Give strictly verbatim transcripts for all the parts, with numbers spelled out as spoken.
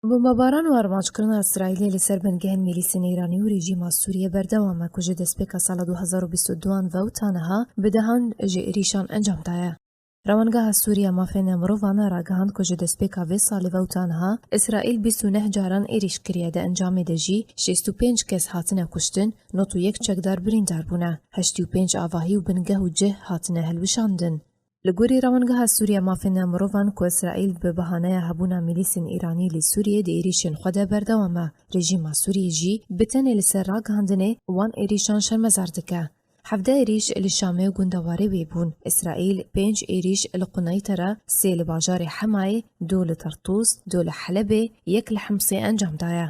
Bombebaran û armanckirina Îsraîlê li ser bingehên milîsên Îranî û rejîma Sûriyê berdewam e ku ji destpêka sala du hezar û bîst û du an ve û ta niha bi dehan ji êrîşan encam daye. Rewangeha Sûriya Mafên Mirovan ragihand ku ji destpêka vê salê ve û ta niha Îsraîl bîst û neh caran êrîş kiriye, di encamê de jî şêst û pênc kes hatine kuştin, nod û yek çekdar birîndar bûne, heştê û pênc avahî û bingeh û cih hatine hilweşandin. Li gorî Rewangeha Sûriya Mafên Mirovan ku Îsraîl bi bahaneya hebûna milîsên Îranî li Sûriyê di êrîşên xwe de berdewam e, rejîma Sûriyê jî bi tenê li ser ragihandinê wan êrîşan şermezar dike. Hevdeh êrîş li Şamê û gundewarê wê bûn. Îsraîl pênc êrîş li Quneytera, sê li bajarê Hemayê, du li Tertûs, du li Helebê, yek li Himsê encam daye.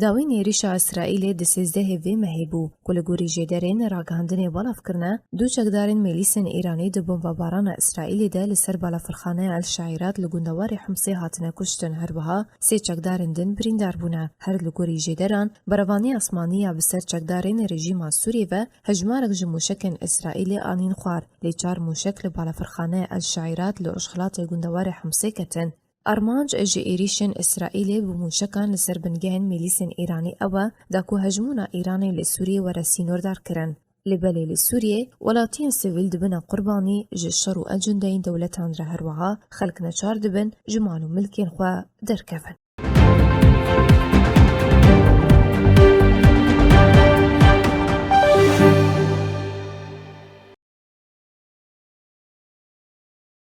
Dawîn êrîşa Îsraîlê di sêzdehê vê mehê bû, ku li gorî jêderên ragihandinê belav kirine, du çekdarên milîsên Îranî di bombebarana Îsraîlê de li ser balafirxaneya El Şairat li gundewarê Himsê hatine kuştin, her wiha sê çekdarên din birîndar bûne. Her li gorî jêderan, berevaniya asmanî ya bi ser çekdarên rejîma Sûriyê ve hejmarek ji mûşekên Îsraîlê anîn xwar, lê çar mûşek li balafirxaneya El Şairat li rojhilatê gundewarê Himsê ketin. Armanc ji êrîşên Îsraîlê bi mûşekan li ser bingehên milîsên Îranî ew e, da ku hejmûna Îranê li Sûriyê were sînordarkirin. Lê belê li Sûriyê welatiyên sivîl dibine qurbanî ji şer û ecendeyên dewletan re, her wiha xelk neçar dibin ji mal û milkên xwe derkevin.